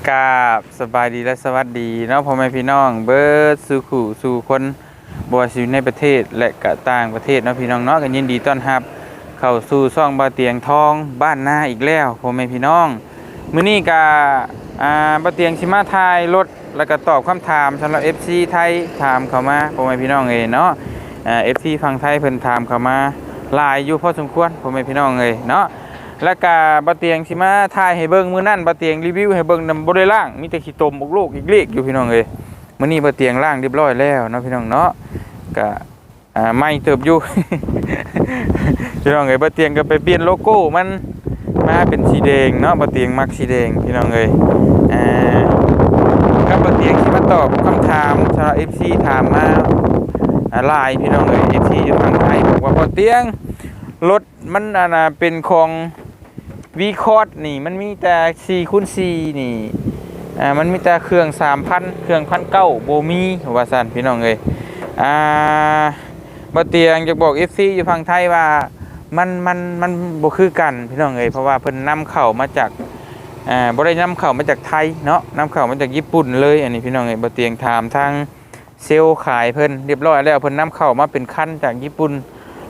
ກາບສະບາຍດີ ແລະ ສະຫວັດດີເນາະ ພໍ່ແມ່ພີ່ນ້ອງເບິດສູ່ຄູ່ສູ່ຄົນ ບໍ່ວ່າຊິຢູ່ໃນປະເທດ ແລະ ກະຕ່າງປະເທດເນາະ ພີ່ນ້ອງເນາະ. ກໍຍິນດີຕ້ອນຮັບເຂົ້າສູ່ຊ່ອງບ່າວຕຽງທອງບ້ານນາອີກແລ້ວ ພໍ່ແມ່ພີ່ນ້ອງ. ມື້ນີ້ກະ ອ່າ ບ່າວຕຽງຊິມາຖ່າຍລົດ ແລ້ວກໍຕອບຄຳຖາມສຳລັບເອັຟຊີໄທຖາມເຂົ້າມາ ພໍ່ແມ່ພີ່ນ້ອງເອີຍເນາະ. ເອັຟຊີຝັ່ງໄທເພິ່ນຖາມເຂົ້າມາຫຼາຍຢູ່ພໍສົມຄວນ ພໍ່ແມ່ພີ່ນ້ອງເອີຍເນາະ. ແລ້ວກະບ່າວຕຽງຊິມາຖ່າຍໃຫ້ເບິ່ງ ມື້ນັ້ນບ່າວຕຽງຣີວິວໃຫ້ເບິ່ງນຳ ບໍ່ໄດ້ລ້າງ ມີແຕ່ຂີ້ຕົມອອກໂລກອີກເລກຢູ່ ພີ່ນ້ອງເອີຍ. ມື້ນີ້ບ່າວຕຽງລ້າງຮຽບຮ້ອຍແລ້ວເນາະ ພີ່ນ້ອງເນາະ. ກະ ອ່າ ໃໝ່ເຕີບຢູ່ ພີ່ນ້ອງເອີຍ. ບ່າວຕຽງກໍໄປປ່ຽນໂລໂກ້ມັນມາເປັນສີແດງເນາະ ບ່າວຕຽງມັກສີແດງ ພີ່ນ້ອງເອີຍ. ອ່າ ກັບບ່າວຕຽງຊິມາຕອບຄຳຖາມສຳລັບເອັຟຊີຖາມມາ ອ່າ ຫຼາຍ ພີ່ນ້ອງເອີຍ. ເອັຟຊີຢູ່ຝັ່ງໄທບອກວ່າ ບ່າວຕຽງ ລົດມັນ ອັນນ່າ ເປັນຂອງ ວີຄອດ ນີ້ ມັນມີແຕ່ສີ່ຄູນສີ່ນີ້ ອ່າ ມັນມີແຕ່ເຄື່ອງສາມພັນ ເຄື່ອງພັນເກົ້າບໍ່ມີ ວ່າຊັ້ນ ພີ່ນ້ອງເອີຍ. ອ່າ ບ່າວຕຽງຢາກບອກເອັຟຊີຢູ່ຝັ່ງໄທວ່າ ມັນ ມັນ ມັນບໍ່ຄືກັນ ພີ່ນ້ອງເອີຍ ເພາະວ່າເພິ່ນນຳເຂົ້າມາຈາກ ອ່າ ບໍ່ໄດ້ນຳເຂົ້າມາຈາກໄທເນາະ ນຳເຂົ້າມາຈາກຍີ່ປຸ່ນເລີຍ ອັນນີ້ ພີ່ນ້ອງເອີຍ. ບ່າວຕຽງຖາມທາງ ເຊວຂາຍເພິ່ນຮຽບຮ້ອຍແລ້ວ ເພິ່ນນຳເຂົ້າມາເປັນຄັນຈາກຍີ່ປຸ່ນ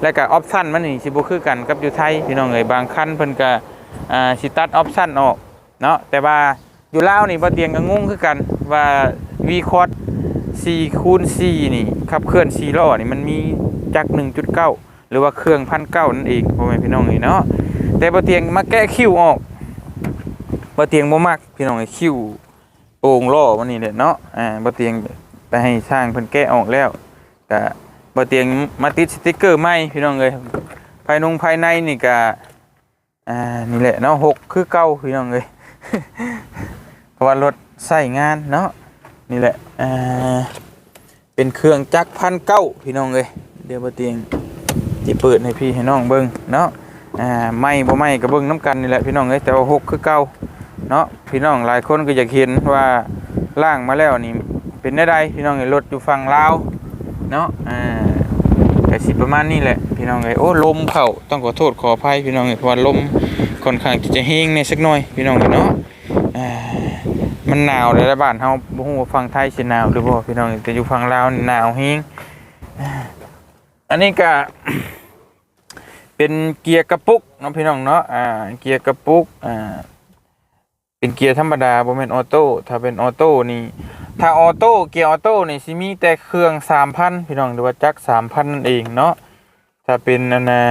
ແລ້ວກະອອບຊັນມັນນີ້ຊິບໍ່ຄືກັນກັບຢູ່ໄທ ພີ່ນ້ອງເອີຍ. ບາງຄັນເພິ່ນກະ ອ່າ ຊິຕັດອອບຊັນອອກເນາະ ແຕ່ວ່າຢູ່ລາວນີ້ ບ່າວຕຽງກໍງົງຄືກັນວ່າ ວີຄອດ ສີ່ຄູນສີ່ນີ້ ຂັບເຄື່ອນສີ່ລໍ້ນີ້ ມັນມີຈັກໜຶ່ງຈຸດເກົ້າ ຫຼືວ່າເຄື່ອງພັນເກົ້ານັ້ນເອງ ພໍ່ແມ່ພີ່ນ້ອງເອີຍເນາະ. ແຕ່ບ່າວຕຽງມາແກະຄິ້ວອອກ ບ່າວຕຽງບໍ່ມັກ ພີ່ນ້ອງເອີຍ ຄິ້ວ ໂປ່ງລໍ້ມັນນີ້ແຫຼະເນາະ. ອ່າ ບ່າວຕຽງໄປໃຫ້ຊ່າງເພິ່ນແກະອອກແລ້ວ ກະບ່າວຕຽງມາຕິດສະຕິກເກີໃໝ່ ພີ່ນ້ອງເອີຍ. ພາຍນົງພາຍໃນນີ້ກະ ອ່າ ນີ້ແຫຼະເນາະ ຫົກຄືເກົ່າ ພີ່ນ້ອງເອີຍ ເພາະວ່າລົດໃຊ້ງານເນາະ. ນີ້ແຫຼະ ອ່າ ເປັນເຄື່ອງຈັກພັນເກົ້າ ພີ່ນ້ອງເອີຍ. ດຽວບ່າວຕຽງຊິເປີດໃຫ້ພີ່ໃຫ້ນ້ອງເບິ່ງເນາະ. ອ່າ ໃໝ່ບໍ່ໃໝ່ກໍເບິ່ງນຳກັນນີ້ແຫຼະ ພີ່ນ້ອງເອີຍ ແຕ່ວ່າຫົກຄືເກົ່າເນາະ. ພີ່ນ້ອງຫຼາຍຄົນກໍຢາກເຫັນວ່າລ້າງມາແລ້ວນີ້ເປັນແນວໃດ ພີ່ນ້ອງເອີຍ. ລົດຢູ່ຝັ່ງລາວເນາະ ອ່າ ກໍຊິປະມານນີ້ແຫຼະ ພີ່ນ້ອງເອີຍ. ໂອ້ ລົມເຂົ້າ ຕ້ອງຂໍໂທດຂໍອະໄພ ພີ່ນ້ອງເອີຍ ເພາະວ່າລົມຄ່ອນຂ້າງທີ່ຈະແຮງແດ່ຈັກໜ້ອຍ ພີ່ນ້ອງເອີຍເນາະ. ອ່າ ມັນໜາວແລ້ວ ບ້ານເຮົາບໍ່ຮູ້ວ່າຝັ່ງໄທຊິໜາວຫຼືບໍ່ ພີ່ນ້ອງເອີຍ ແຕ່ຢູ່ຝັ່ງລາວນີ້ໜາວແຮງ. ອ່າ ອັນນີ້ກະເປັນເກຍກະປຸກເນາະ ພີ່ນ້ອງເນາະ. ອ່າ ເກຍກະປຸກ ອ່າ ເປັນເກຍທຳມະດາ ບໍ່ແມ່ນອໍໂຕ້. ຖ້າເປັນອໍໂຕ້ນີ້ ຖ້າອໍໂຕ້ ເກຍອໍໂຕ້ນີ້ຊິມີແຕ່ເຄື່ອງສາມພັນ ພີ່ນ້ອງ ຫຼືວ່າຈັກສາມພັນນັ້ນເອງເນາະ. ຖ້າເປັນ ອັນນ່າ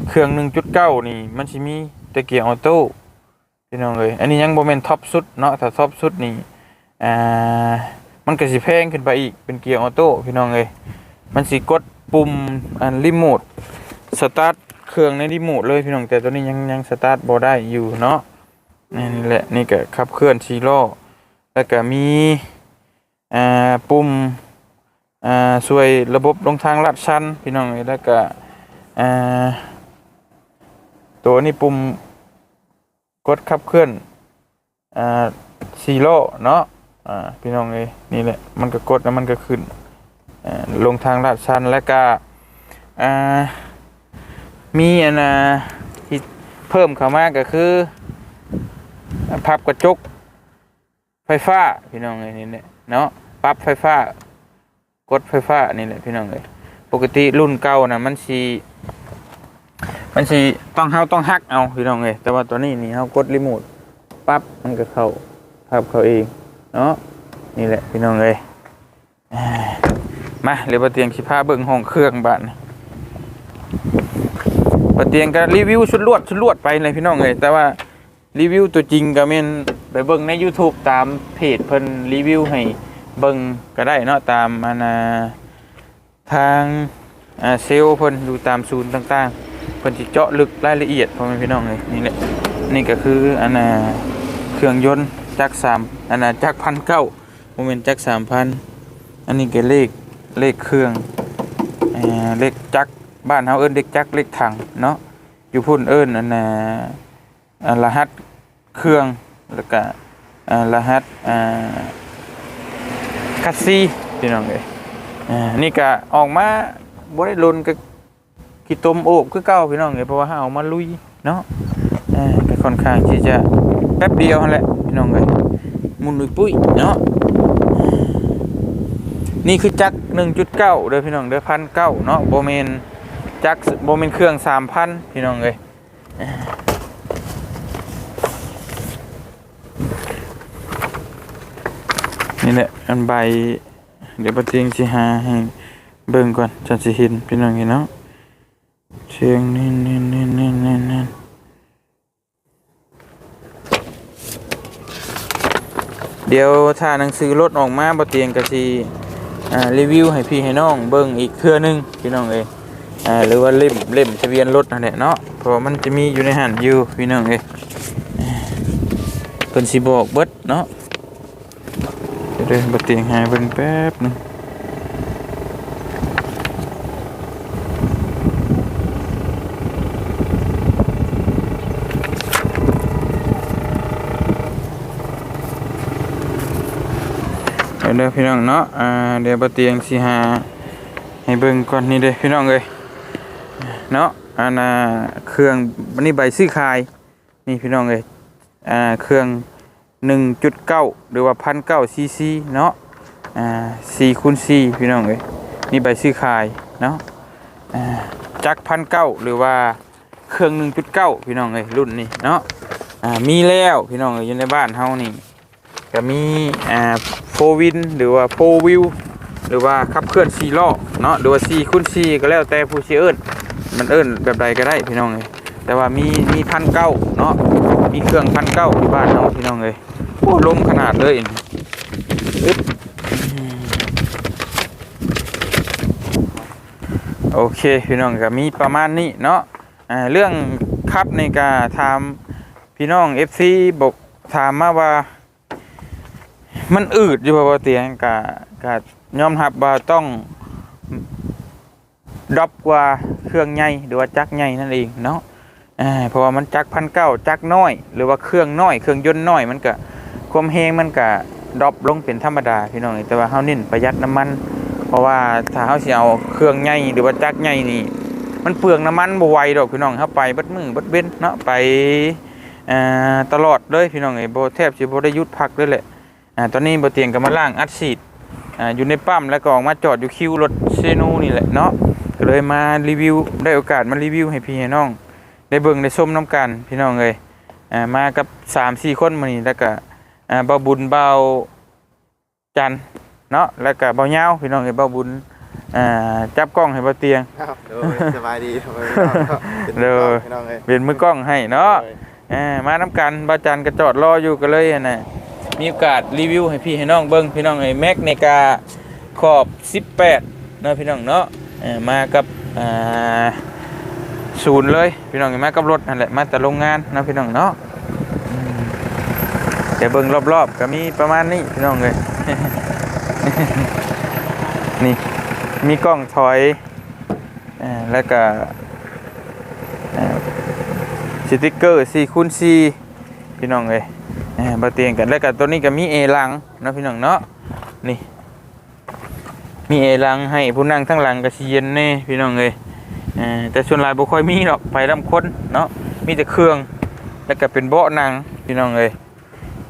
ເຄື່ອງໜຶ່ງຈຸດເກົ້ານີ້ ມັນຊິມີແຕ່ເກຍອໍໂຕ້ ພີ່ນ້ອງເອີຍ. ອັນນີ້ຍັງບໍ່ແມ່ນທັອບສຸດເນາະ ຖ້າທັອບສຸດນີ້ ອ່າ ມັນກໍຊິແພງຂຶ້ນໄປອີກ ເປັນເກຍອໍໂຕ້ ພີ່ນ້ອງເອີຍ. ມັນຊິກົດປຸ່ມ ອັນ ຣີໂມດສະຕາດເຄື່ອງໃນຣີໂມດເລີຍ ພີ່ນ້ອງ ແຕ່ໂຕນີ້ຍັງ ຍັງສະຕາດບໍ່ໄດ້ຢູ່ເນາະ. ນີ້ແຫຼະ ນີ້ກໍຂັບເຄື່ອນສີ່ລໍ້ ແລ້ວກໍມີ ອ່າ ປຸ່ມ ອ່າ ຊ່ວຍລະບົບລົງທາງລາດຊັນ ພີ່ນ້ອງເອີຍ. ແລ້ວກະ ອ່າ ໂຕນີ້ປຸ່ມກົດຂັບເຄື່ອນ ອ່າ ສີ່ລໍ້ເນາະ ອ່າ ພີ່ນ້ອງເອີຍ. ນີ້ແຫຼະ ມັນກໍກົດແລ້ວມັນກໍຂຶ້ນ ອ່າ ລົງທາງລາດຊັນ. ແລ້ວກະ ອ່າ ມີອັນນ່າ ທີ່ເພີ່ມເຂົ້າມາກໍຄື ພັບກະຈົກ ໄຟຟ້າ ພີ່ນ້ອງເອີຍ ນີ້ແຫຼະເນາະ ປັບໄຟຟ້າ ກົດໄຟຟ້ານີ້ແຫຼະ ພີ່ນ້ອງເອີຍ. ປົກກະຕິລຸ້ນເກົ່ານະ ມັນຊິ ມັນຊິຕ້ອງ ເຮົາຕ້ອງຫັກເອົາ ພີ່ນ້ອງເອີຍ. ແຕ່ວ່າຕອນນີ້ນີ້ ເຮົາກົດຣີໂມດປັບ ມັນກໍເຂົ້າ ພັບເຂົ້າເອງເນາະ. ນີ້ແຫຼະ ພີ່ນ້ອງເອີຍ ມາ ດຽວບ່າວຕຽງຊິພາເບິ່ງຫ້ອງເຄື່ອງບາດນີ້. ບ່າວຕຽງກໍຣີວິວຊຸດລວດ ຊຸດລວດໄປເລີຍ ພີ່ນ້ອງເອີຍ. ແຕ່ວ່າ ຣີວິວຕົວຈິງກໍແມ່ນໄປເບິ່ງໃນຢູທູບ ຕາມເພຈເພິ່ນຣີວິວໃຫ້ເບິ່ງກໍໄດ້ເນາະ ຕາມອັນນ່າ ທາງ ອ່າ ເຊວເພິ່ນຢູ່ຕາມສູນຕ່າງໆ ເພິ່ນຊິເຈາະເລິກລາຍລະອຽດ ພໍ່ແມ່ພີ່ນ້ອງເອີຍ. ນີ້ແຫຼະ ນີ້ກໍຄືອັນນ່າ ເຄື່ອງຍົນຈັກສາມ ອັນນ່າ ຈັກພັນເກົ້າ ບໍ່ແມ່ນຈັກສາມພັນ. ອັນນີ້ກໍເລກ ເລກເຄື່ອງ ເອີ ເລກຈັກ ບ້ານເຮົາເອີ້ນເລກຈັກ ເລກຖັງເນາະ ຢູ່ພຸ້ນເອີ້ນອັນນ່າ ອ່າ ລະຫັດເຄື່ອງ ແລ້ວກະ ອ່າ ລະຫັດ ອ່າ ຄັດຊີ ພີ່ນ້ອງເອີຍ. ອ່າ ນີ້ກະອອກມາບໍ່ໄດ້ດົນ ກະຂີ້ຕົມໂອບຄືເກົ່າ ພີ່ນ້ອງເອີຍ ເພາະວ່າເຮົາເອົາມາລຸຍເນາະ. ອ່າ ກໍຄ່ອນຂ້າງທີ່ຈະແປັບດຽວຫັ້ນແຫຼະພີ່ນ້ອງເອີຍ ໝຸ່ນອຸ້ຍປຸ້ຍເນາະ. ນີ້ຄືຈັກໜຶ່ງຈຸດເກົ້າເດີພີ່ນ້ອງເດີ ພັນເກົ້າເນາະ ບໍ່ແມ່ນຈັກ ບໍ່ແມ່ນເຄື່ອງສາມພັນພີ່ນ້ອງເອີຍ. ນີ້ແຫຼະ ອັນໃບ ດຽວປ້າຕຽງຊິຫາໃຫ້ເບິ່ງກ່ອນ ຈັ່ງຊິເຫັນພີ່ນ້ອງເອີຍເນາະ. ສຽງແໜ້ນໆໆໆໆ ດຽວຖ້າໜັງສືລົດອອກມາ ບ່າວຕຽງກໍຊິ ອ່າ ຣີວິວໃຫ້ພີ່ໃຫ້ນ້ອງເບິ່ງອີກເທື່ອໜຶ່ງພີ່ນ້ອງເອີຍ ອ່າ ຫຼືວ່າເຫຼັ້ມ ເຫຼັ້ມທະບຽນລົດຫັ້ນແຫຼະເນາະ ເພາະວ່າມັນຈະມີຢູ່ໃນຫັ້ນຢູ່ພີ່ນ້ອງເອີຍ ເພິ່ນຊິບອກເບິດເນາະ. ດຽວເດີ ບ່າວຕຽງຫາເບິ່ງແປັບໜຶ່ງ ດຽວເດີພີ່ນ້ອງເນາະ ອ່າ ດຽວບ່າວຕຽງຊິຫາໃຫ້ເບິ່ງກ່ອນ ນີ້ເດີພີ່ນ້ອງເອີຍເນາະ ອັນນ່າ ເຄື່ອງ ອັນນີ້ໃບຊື້ຂາຍ ນີ້ພີ່ນ້ອງເອີຍ ອ່າ ເຄື່ອງໜຶ່ງຈຸດເກົ້າ ຫຼືວ່າພັນເກົ້າຊີຊີເນາະ ອ່າ ສີ່ຄູນສີ່ ພີ່ນ້ອງເອີຍ ນີ້ໃບຊື້ຂາຍເນາະ ອ່າ ຈັກພັນເກົ້າ ຫຼືວ່າເຄື່ອງໜຶ່ງຈຸດເກົ້າ ພີ່ນ້ອງເອີຍ ລຸ້ນນີ້ເນາະ ອ່າ ມີແລ້ວພີ່ນ້ອງເອີຍ ຢູ່ໃນບ້ານເຮົານີ້ ກໍມີ ອ່າ ໂຟວີນ ຫຼືວ່າໂຟວິວ ຫຼືວ່າຂັບເຄື່ອນສີ່ລໍ້ເນາະ ຫຼືວ່າສີ່ຄູນສີ່ ກໍແລ້ວແຕ່ຜູ້ຊິເອີ້ນ ມັນເອີ້ນແບບໃດກໍໄດ້ພີ່ນ້ອງເອີຍ ແຕ່ວ່າມີ ມີພັນເກົ້າເນາະ ມີເຄື່ອງພັນເກົ້າຢູ່ບ້ານເຮົາພີ່ນ້ອງເອີຍ. ໂອ້ ລົມຂະໜາດເລີຍ ໂອເຄພີ່ນ້ອງ ກໍມີປະມານນີ້ເນາະ ອ່າ ເລື່ອງຂັບນີ້ກໍຖາມພີ່ນ້ອງເອັຟຊີ ບອກ ຖາມມາວ່າ ມັນອືດຢູ່ບໍ່ ບ່າວຕຽງ? ກະ ກະຍອມຮັບວ່າຕ້ອງດຣອບກວ່າເຄື່ອງໃຫຍ່ ຫຼືວ່າຈັກໃຫຍ່ນັ້ນເອງເນາະ ເພາະວ່າມັນຈັກພັນເກົ້າ ຈັກນ້ອຍ ຫຼືວ່າເຄື່ອງນ້ອຍ ເຄື່ອງຍົນນ້ອຍ ມັນກະ ຄວາມແຮງມັນກະດຣອບລົງເປັນທຳມະດາພີ່ນ້ອງ ແຕ່ວ່າເຮົາເນັ້ນປະຢັດນ້ຳມັນ ເພາະວ່າຖ້າເຮົາຊິເອົາເຄື່ອງໃຫຍ່ ຫຼືວ່າຈັກໃຫຍ່ນີ້ ມັນເປືອງນ້ຳມັນບໍ່ໄຫວດອກພີ່ນ້ອງ ເຮົາໄປເບິດມື້ເບິດເວັນເນາະ ໄປ ອ່າ ຕະຫຼອດເລີຍພີ່ນ້ອງເອີຍ ບໍ່ ແທບຊິບໍ່ໄດ້ຢຸດພັກເລີຍແຫຼະ. ອ່າ ຕອນນີ້ບ່າວຕຽງກໍມາລ້າງອັດສີດ ອ່າ ຢູ່ໃນປ້ຳ ແລ້ວກໍອອກມາຈອດຢູ່ຄິວລົດເຊນູນີ້ແຫຼະເນາະ ກໍເລີຍມາຣີວິວ ໄດ້ໂອກາດມາຣີວິວໃຫ້ພີ່ໃຫ້ນ້ອງໄດ້ເບິ່ງໄດ້ຊົມນຳກັນພີ່ນ້ອງເອີຍ ອ່າ ມາກັບສາມສີ່ຄົນມື້ນີ້ ແລ້ວກໍ ອ່າ ບ່າວບຸນ ບ່າວ ຈັນເນາະ ແລ້ວກະບ່າວຍາວພີ່ນ້ອງເອີຍ ບ່າວບຸນ ອ່າ ຈັບກ້ອງໃຫ້ບ່າວຕຽງ ໂດຍ ສະບາຍດີ ໂດຍ ເປັນມືກ້ອງໃຫ້ເນາະ ໂດຍ ເອີ ມານຳກັນ ບ່າວຈັນກະຈອດລໍຢູ່ ກະເລີຍຫັ້ນນະ ມີໂອກາດຣີວິວໃຫ້ພີ່ໃຫ້ນ້ອງເບິ່ງພີ່ນ້ອງເອີຍ ແມັກນີ້ກະຂອບສິບແປດເນາະພີ່ນ້ອງເນາະ ເອີ ມາກັບ ອ່າ ສູນເລີຍ ພີ່ນ້ອງ ມາກັບລົດຫັ້ນແຫຼະ ມາແຕ່ໂຮງງານເນາະພີ່ນ້ອງເນາະ ອືມ ດຽວເບິ່ງລອບໆ ກໍມີປະມານນີ້ພີ່ນ້ອງເອີຍ ນີ້ ມີກ້ອງຖອຍ ເອີ ແລ້ວກໍ ເອີ ສະຕິກເກີສີ່ຄູນສີ່ ພີ່ນ້ອງເອີຍ ເອີ ບໍ່ຕຽງກັນ ແລ້ວກໍໂຕນີ້ກໍມີແອຫຼັງເນາະ ພີ່ນ້ອງເນາະ ນີ້ ມີແອຫຼັງໃຫ້ ຜູ້ນັ່ງທາງຫຼັງກໍຊິເຢັນແດ່ພີ່ນ້ອງເອີຍ ເອີ ແຕ່ສ່ວນຫຼາຍບໍ່ຄ່ອຍມີດອກ ໄປນຳຄົນເນາະ ມີແຕ່ເຄື່ອງ ແລ້ວກໍເປັນເບາະນັ່ງພີ່ນ້ອງເອີຍ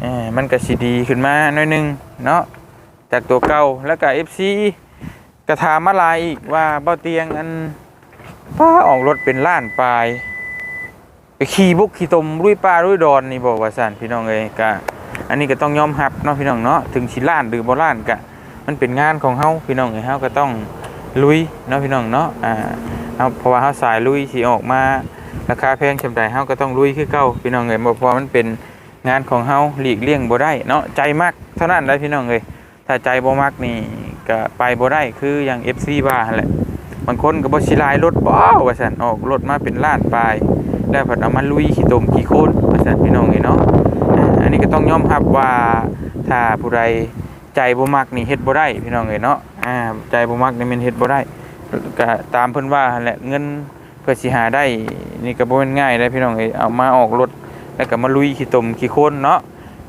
ເອີ ມັນກໍຊິດີຂຶ້ນມາໜ້ອຍໜຶ່ງເນາະ ຈາກຕົວເກົ່າ ແລ້ວກໍເອັຟຊີກໍຖາມມາຫຼາຍອີກວ່າ ເບົາຕຽງ ອັນ ປ້າ ອອກລົດເປັນລ້ານປາຍ ໄປຂີ່ບຸກຂີ່ຕົມລຸຍປ່າລຸຍດອນນີ້ບໍ່ ວ່າຊັ້ນ ພີ່ນ້ອງເອີຍ ກະ ອັນນີ້ກໍຕ້ອງຍອມຮັບເນາະ ພີ່ນ້ອງເນາະ ເຖິງຊິລ້ານຫຼືບໍ່ລ້ານ ກະ ມັນເປັນງານຂອງເຮົາ ພີ່ນ້ອງເອີຍ ເຮົາກໍຕ້ອງລຸຍເນາະ ພີ່ນ້ອງເນາະ ອ່າ ເຮົາ ເພາະວ່າເຮົາສາຍລຸຍ ຊິອອກມາລາຄາແພງສ່ຳໃດ ເຮົາກໍຕ້ອງລຸຍຄືເກົ່າ ພີ່ນ້ອງເອີຍ ເພາະວ່າມັນເປັນງານຂອງເຮົາ ຫຼີກລ່ຽງບໍ່ໄດ້ເນາະ ໃຈມັກເທົ່ານັ້ນແຫຼະ ພີ່ນ້ອງເອີຍ. ຖ້າໃຈບໍ່ມັກນີ້ກະໄປບໍ່ໄດ້ ຄືຢ່າງເອັຟຊີວ່າຫັ້ນແຫຼະ ບາງຄົນກໍບໍ່ຊິຫຼາຍລົດບໍ່ ວ່າຊັ້ນ ອອກລົດມາເປັນລ້ານປາຍ ແລ້ວພັດເອົາມາລຸຍຂີ້ຕົມຂີ້ໂຄນ ວ່າຊັ້ນ ພີ່ນ້ອງເອີຍເນາະ ອັນນີ້ກໍຕ້ອງຍອມຮັບວ່າ ຖ້າຜູ້ໃດໃຈບໍ່ມັກນີ້ເຮັດບໍ່ໄດ້ ພີ່ນ້ອງເອີຍເນາະ ໃຈບໍ່ມັກນີ້ແມ່ນເຮັດບໍ່ໄດ້ ກະຕາມເພິ່ນວ່າຫັ້ນແຫຼະ ເງິນ ເພື່ອຊິຫາໄດ້ນີ້ກໍບໍ່ແມ່ນງ່າຍເດ້ພີ່ນ້ອງເອີຍ ເອົາມາອອກລົດ ແລ້ວກໍມາລຸຍຂີ້ຕົມຂີ້ໂຄນເນາະ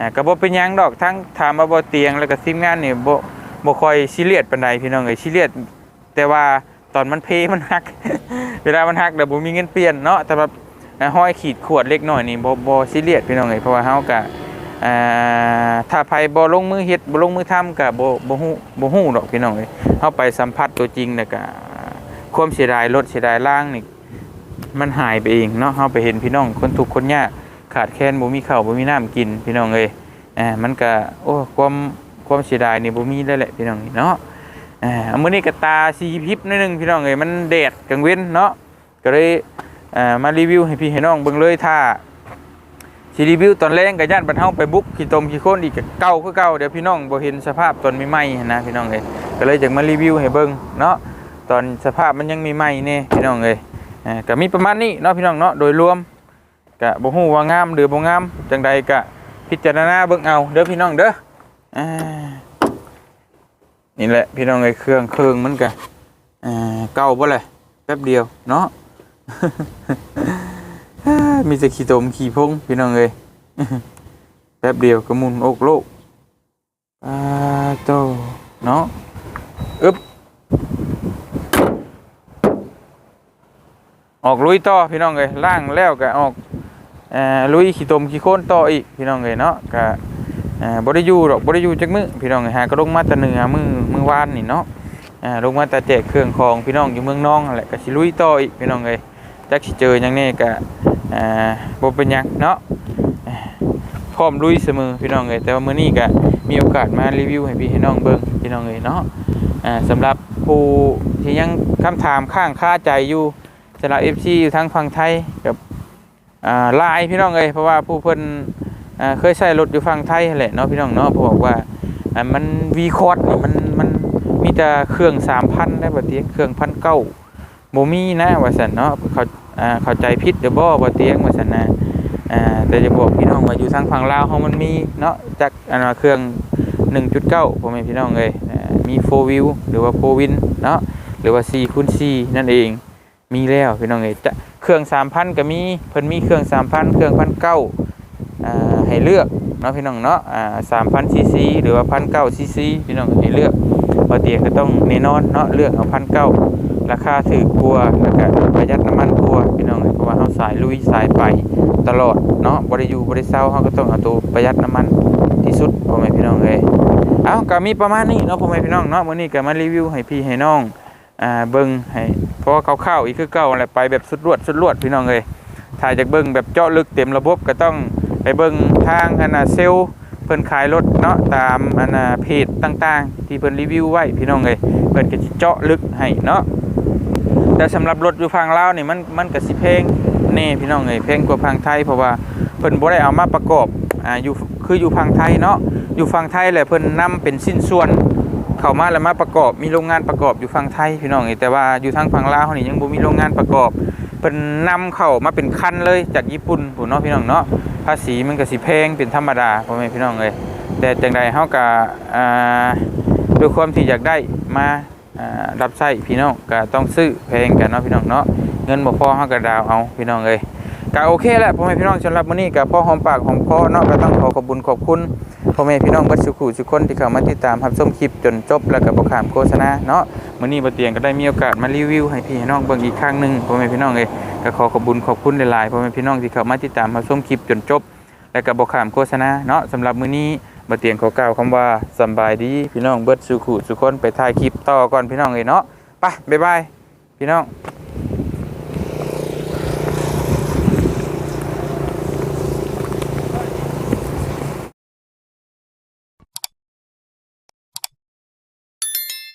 ອ່າ ກໍບໍ່ເປັນຫຍັງດອກ ທັງຖາມວ່າບໍ່ຕຽງ ແລ້ວກໍທີມງານນີ້ບໍ່ ບໍ່ຄ່ອຍຊີຣຽສປານໃດພີ່ນ້ອງເອີຍ ຊີຣຽສແຕ່ວ່າຕອນມັນເພມັນຫັກ ເວລາມັນຫັກແລ້ວບໍ່ມີເງິນປ່ຽນເນາະ ແຕ່ວ່າ ອ່າ ຮອຍຂີດຂວດເລັກນ້ອຍນີ້ບໍ່ ບໍ່ຊີຣຽສພີ່ນ້ອງເອີຍ ເພາະວ່າເຮົາກະ ອ່າ ຖ້າໃຜບໍ່ລົງມືເຮັດ ບໍ່ລົງມືທຳກະບໍ່ ບໍ່ຮູ້ ບໍ່ຮູ້ດອກພີ່ນ້ອງເອີຍ. ເຮົາໄປສຳຜັດຕົວຈິງແລ້ວກະ ຄວາມເສຍດາຍລົດເສຍດາຍລາງນີ້ ມັນຫາຍໄປເອງເນາະ. ເຮົາໄປເຫັນພີ່ນ້ອງຄົນທຸກຄົນຍາກ ຂາດແຄນ ບໍ່ມີເຂົ້າບໍ່ມີນ້ຳກິນພີ່ນ້ອງເອີຍ ອ່າ ມັນກະ ໂອ້ ຄວາມ ຄວາມເສຍດາຍນີ້ບໍ່ມີແລ້ວແຫຼະພີ່ນ້ອງເນາະ. ອ່າ ມື້ນີ້ກະຕາສີພິບໜ້ອຍໜຶ່ງພີ່ນ້ອງເອີຍ ມັນແດດກາງເວັນເນາະ ກະເລີຍ ອ່າ ມາຣີວິວໃຫ້ພີ່ໃຫ້ນ້ອງເບິ່ງເລີຍ. ຖ້າຊິຣີວິວຕອນແລງກະຢ້ານບັດເຮົາໄປບຸກຂີ້ຕົມຂີ້ໂຄນອີກກະເກົ່າຄືເກົ່າ ດຽວພີ່ນ້ອງບໍ່ເຫັນສະພາບຕອນໃໝ່ໆຫັ້ນນະພີ່ນ້ອງເອີຍ. ກະເລີຍຈະມາຣີວິວໃຫ້ເບິ່ງເນາະ ຕອນສະພາບມັນຍັງໃໝ່ໆແດ່ພີ່ນ້ອງເອີຍ. ອ່າ ກະມີປະມານນີ້ເນາະພີ່ນ້ອງເນາະ ໂດຍລວມ ກະບໍ່ຮູ້ວ່າງາມຫຼືບໍ່ງາມ ຈັ່ງໃດກະພິຈາລະນາເບິ່ງເອົາເດີພີ່ນ້ອງເດີ. ອ່າ ນີ້ແຫຼະພີ່ນ້ອງເອີຍ ເຄື່ອງເຄິ່ງມັນກະ ເອີ ເກົ່າບໍ່ແຫຼະ ແປັບດຽວເນາະ ມີແຕ່ຂີ້ຕົມຂີ້ພົງພີ່ນ້ອງເອີຍ ແປັບດຽວກະໝຸ່ນໂອກໂລກ. ອ່າ ໂຕເນາະ ອຶບ ອອກລຸຍຕໍ່ພີ່ນ້ອງເອີຍ ລ້າງແລ້ວກະອອກ ລຸຍຂີ້ຕົມຂີ້ໂຄນຕໍ່ອີກພີ່ນ້ອງເອີຍເນາະ. ກະ ບໍ່ໄດ້ຢູ່ດອກ ບໍ່ໄດ້ຢູ່ຈັກມື້ພີ່ນ້ອງເອີຍ ຫາກະລົງມາແຕ່ເໜືອມື້ ມື້ວານນີ້ເນາະ ລົງມາແຕ່ແຈກເຄື່ອງຂອງພີ່ນ້ອງຢູ່ເມືອງນອງຫັ້ນແຫຼະ ກະຊິລຸຍຕໍ່ອີກພີ່ນ້ອງເອີຍ. ຈັກຊິເຈີຫຍັງແດ່ກະ ອ່າ ບໍ່ເປັນຫຍັງເນາະ ພ້ອມລຸຍສະເໝີພີ່ນ້ອງເອີຍ. ແຕ່ວ່າມື້ນີ້ກະມີໂອກາດມາຣີວິວໃຫ້ພີ່ໃຫ້ນ້ອງເບິ່ງພີ່ນ້ອງເອີຍເນາະ. ອ່າ ສຳລັບຜູ້ທີ່ຍັງຄຳຖາມຄ້າງຄາໃຈຢູ່ ສຳລັບເອັຟຊີຢູ່ທາງຝັ່ງໄທກະ ອ່າ ຫຼາຍພີ່ນ້ອງເອີຍ ເພາະວ່າຜູ້ເພິ່ນ ອ່າ ເຄີຍໃຊ້ລົດຢູ່ຝັ່ງໄທຫັ້ນແຫຼະເນາະພີ່ນ້ອງເນາະ ເພາະວ່າ ອ່າ ມັນວີຄອດນີ້ ມັນ ມັນມີແຕ່ເຄື່ອງສາມພັນໄດ໋ ບໍ່ຕຽງ ເຄື່ອງພັນເກົ້າ ບໍ່ມີນະວ່າຊັ້ນເນາະ. ເຂົາ ອ່າ ເຂົ້າໃຈຜິດຫຼືບໍ່ ບໍ່ຕຽງວ່າຊັ້ນນະ. ອ່າ ແຕ່ຈະບອກພີ່ນ້ອງວ່າຢູ່ທາງຝັ່ງລາວເຮົາມັນມີເນາະ ຈັກ ອັນວ່າເຄື່ອງໜຶ່ງຈຸດເກົ້າ ພໍ່ແມ່ພີ່ນ້ອງເອີຍ ອ່າ ມີໂຟວິວ ຫຼືວ່າໂຟວິນເນາະ ຫຼືວ່າສີ່ຄູນສີ່ນັ້ນເອງ ມີແລ້ວພີ່ນ້ອງເອີຍ. ຈະ ເຄື່ອງສາມພັນກະມີ ເພິ່ນມີເຄື່ອງສາມພັນ ເຄື່ອງພັນເກົ້າ ອ່າ ໃຫ້ເລືອກເນາະພີ່ນ້ອງເນາະ ອ່າ ສາມພັນຊີຊີ ຫຼືວ່າພັນເກົ້າຊີຊີ ພີ່ນ້ອງໃຫ້ເລືອກ. ບໍ່ຕຽງກະຕ້ອງແນ່ນອນເນາະ ເລືອກເອົາພັນເກົ້າ ລາຄາຖືກກວ່າ ແລ້ວກະປະຢັດນ້ຳມັນກວ່າພີ່ນ້ອງເອີຍ ເພາະວ່າເຮົາສາຍລຸຍສາຍໄປຕະຫຼອດເນາະ ບໍ່ໄດ້ຢູ່ບໍ່ໄດ້ເຊົາ ເຮົາກະຕ້ອງເອົາໂຕປະຢັດນ້ຳມັນທີ່ສຸດ ພໍ່ແມ່ພີ່ນ້ອງເອີຍ. ເອົ້າ ກະມີປະມານນີ້ເນາະ ພໍ່ແມ່ພີ່ນ້ອງເນາະ ມື້ນີ້ກະມາຣີວິວໃຫ້ພີ່ໃຫ້ນ້ອງ ອ່າ ເບິ່ງໃຫ້ພໍຄ່າວໆອີກຄືເກົ່າແຫຼະ ໄປແບບສຸດລວດ ສຸດລວດພີ່ນ້ອງເອີຍ. ຖ້າຢາກເບິ່ງແບບເຈາະເລິກເຕັມລະບົບກະຕ້ອງໄປເບິ່ງທາງ ອັນນ່າ ເຊວເພິ່ນຂາຍລົດເນາະ ຕາມ ອັນນ່າ ເພຈຕ່າງໆທີ່ເພິ່ນຣີວິວໄວ້ພີ່ນ້ອງເອີຍ ເພິ່ນກະຊິເຈາະເລິກໃຫ້ເນາະ. ແຕ່ສຳລັບລົດຢູ່ຝັ່ງລາວນີ້ ມັນ ມັນກະຊິແພງແນ່ພີ່ນ້ອງເອີຍ ແພງກວ່າຝັ່ງໄທ ເພາະວ່າເພິ່ນບໍ່ໄດ້ເອົາມາປະກອບ ອ່າ ຢູ່ ຄືຢູ່ຝັ່ງໄທເນາະ ຢູ່ຝັ່ງໄທແຫຼະ ເພິ່ນນຳເປັນຊິ້ນສ່ວນເຂົ້າມາ ແລ້ວມາປະກອບ ມີໂຮງງານປະກອບຢູ່ຝັ່ງໄທພີ່ນ້ອງເອີຍ. ແຕ່ວ່າຢູ່ທາງຝັ່ງລາວເຮົານີ້ຍັງບໍ່ມີໂຮງງານປະກອບ ເພິ່ນນຳເຂົ້າມາເປັນຄັນເລີຍຈາກຍີ່ປຸ່ນພຸ້ນເນາະພີ່ນ້ອງເນາະ. ພາສີມັນກະຊິແພງເປັນທຳມະດາ ພໍ່ແມ່ພີ່ນ້ອງເອີຍ. ແຕ່ຈັ່ງໃດເຮົາກະ ອ່າ ດ້ວຍຄວາມທີ່ຢາກໄດ້ມາ ອ່າ ຮັບໃຊ້ພີ່ນ້ອງ ກະຕ້ອງຊື້ແພງກັນເນາະພີ່ນ້ອງເນາະ ເງິນບໍ່ພໍເຮົາກະດາວເອົາພີ່ນ້ອງເອີຍ. ກະໂອເຄແຫຼະ ພໍ່ແມ່ພີ່ນ້ອງ ສຳລັບມື້ນີ້ກະພໍຫອມປາກຫອມຄໍເນາະ ກະຕ້ອງຂໍຂອບບຸນຂອບຄຸນພໍ່ແມ່ພີ່ນ້ອງເບິດສູ່ຜູ້ສູ່ຄົນທີ່ເຂົ້າມາຕິດຕາມຮັບຊົມຄລິບຈົນຈົບ ແລ້ວກະບໍ່ຂ້າມໂຄສະນາເນາະ. ມື້ນີ້ບ່າວຕຽງກະໄດ້ມີໂອກາດມາຣີວິວໃຫ້ພີ່ໃຫ້ນ້ອງເບິ່ງອີກຄັ້ງໜຶ່ງ ພໍ່ແມ່ພີ່ນ້ອງເອີຍ. ກະຂໍຂອບບຸນຂອບຄຸນຫຼາຍໆ ພໍ່ແມ່ພີ່ນ້ອງທີ່ເຂົ້າມາຕິດຕາມຮັບຊົມຄລິບຈົນຈົບ ແລ້ວກະບໍ່ຂ້າມໂຄສະນາເນາະ. ສຳລັບມື້ນີ້ບ່າວຕຽງຂໍກ່າວຄຳວ່າສຳບາຍດີພີ່ນ້ອງເບິດສູ່ຜູ້ສູ່ຄົນ. ໄປຖ່າຍຄລິບຕໍ່ກ່ອນພີ່ນ້ອງເອີຍເນາະ. ໄປ ບາຍບາຍ ພີ່ນ້ອງ.